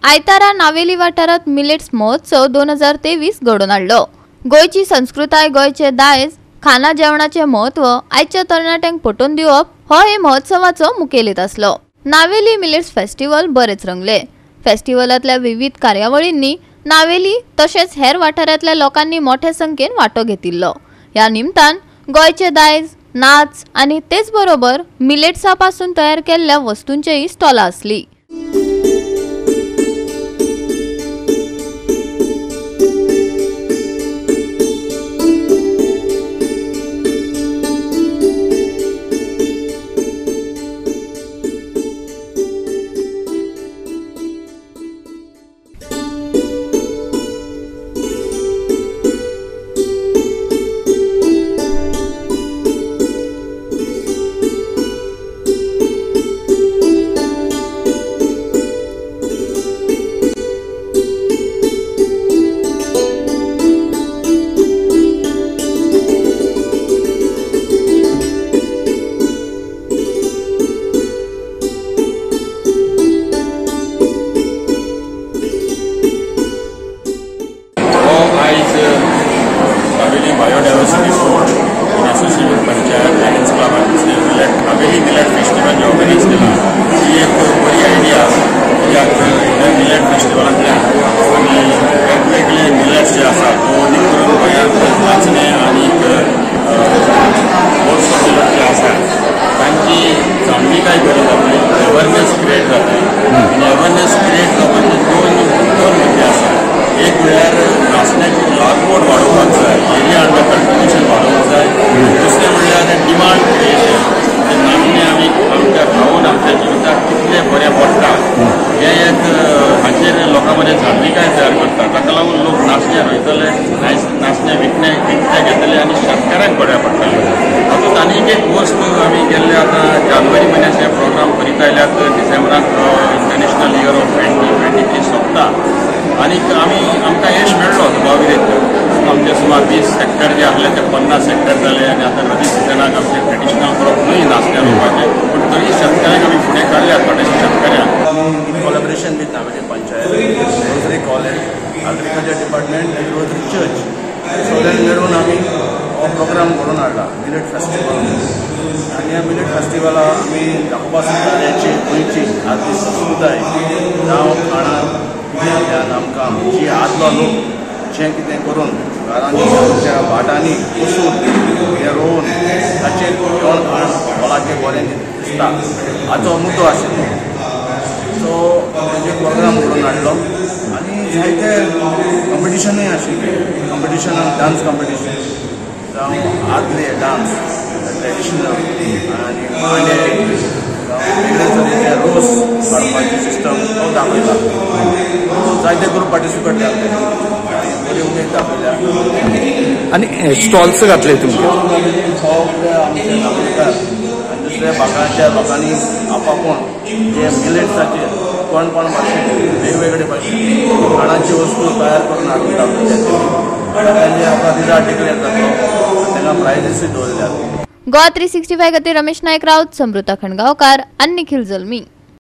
आयतारा नावेली वाठारात मिलेट्स महोत्सव 2023 घडोवन हाडलो। गोंयची संस्कृताय, गोंयचे दायज, खाना जेवणाचे म्हत्व आयच्या तरणाट्यांक पटोवन दिवप हो हे महोत्सवाचो मुखेल हेत आसलो। नावेली मिलेट्स फेस्टिवल बरेच रंगले। फेस्टिवलांतल्या विविध कार्यावळींनी नावेली तशेंच हेर वाठारांतल्या लोकांनी मोठ्या संख्येन वांटो घेतिल्लो। ह्या निमतान गोंयचे दायज, नाच आनी तेच बरोबर मिलेट्सा पासून तयार केल्ल्या वस्तूंचेय स्टॉलां आसली। Biodiversity Board in association with Panchayat Lions Club and Naveli Millet Festival J organise केला ही एक बरी आयडिया कित्याक हे मिलेट फेस्टिवलांतल्यान आमी वेगवेगळे मिलेट्स जे आसात दोन करून गोंयांत नाचणे आनी ओट्स मिलेट जे आसात तांची जाणविकाय बरी जातली, अवेरनेस क्रिएट जातली आनी अवेरनेस क्रिएट जावपाचे दोन मुद्दे आसात। एक म्हळ्यार नाचण्याची लागवड वाडोवपाक जाय, एरिया अंडर कल्टिवेशन वाडोवपाक जाय। दुसरें म्हणल्यार डिमांड क्रिएशन, नाचणे आमी आमच्या खावन आमच्या जिविताक कितलें बरें पडटा हें एक हाचेर लोकां मदीं जाणविकाय तयार करता। ताका लागून लोक नाचणे रोयतले, नाचणे विकते घेतले आनी शेतकाऱ्यांक बऱ्या पडटलें। हातूंत आनीक एक वस्त आमी गेल्ले आतां जानेवारी म्हयन्याचे प्रोग्राम करीत आयल्यात, डिसेंबराक इंटरनॅशनल इयर ऑफ 2023 सोंपता आनी आमी आमकां यश मेळ्ळो दुबाविरेत। आमचे सुमार 20 हेक्टर जे आसले ते 50 हेक्टर जाले आनी आतां रबी सिजनाक आमचे ट्रेडिशनल क्रॉप न्हय नाचण्या रोवपाचे, पूण तरी शेतकाऱ्यांक आमी फुडें काडल्यात थोडेशे शेतकाऱ्यांक। In collaboration with Navelim panchayat, Rosary college, agriculture department आनी रोजरी चर्च सगळ्यांनी मेळून आमी हो प्रोग्राम घडोवन हाडला मिलेट फेस्टिवल। आनी ह्या मिलेट फेस्टिवला आमी दाखोवपाक सोदता गोंयची आदली संस्कृताय जावं खाणां कितें आमकां जी आदलो लोक जें कितें करून घरांनी आमच्या भाटांनी बसून हें रोवन ताचेर जेवण खाण कोणाचें बरें दिसता हाचो मुद्दो आशिल्लो। सो तेजे प्रोग्राम घडोवन हाडलो आनी जायते कॉम्पिटिशनूय आशिल्लें। कॉम्पिटिशनाक डांस कॉम्पिटिशन जावं आदले डांस ट्रेडिशनल आनी मांडे वेगळे तरेचे रोस काडपाची सिस्टम तो दाखयता। जायते ग्रूप पार्टिसिपेट जाले आनी बरी उमेद दाखयल्या आनी स्टॉल्स घातले तुमकां सगळे आमचे नागरिकार आनी दुसऱ्या भागांच्या लोकांनी आपापून जे मिलेट्साचेर कोण कोण भाशेन वेगवेगळे भाशेन खाणाची वस्तू तयार करून हाडून दाखयल्या तांचे आतां रिजल्ट डिक्लेअर जातलो, तांकां प्रायजीसूय दवरल्यात। गोवा 365 खातीर रमेश नायक राऊत, समृता खणगांवकार आनी निखिल जल्मी।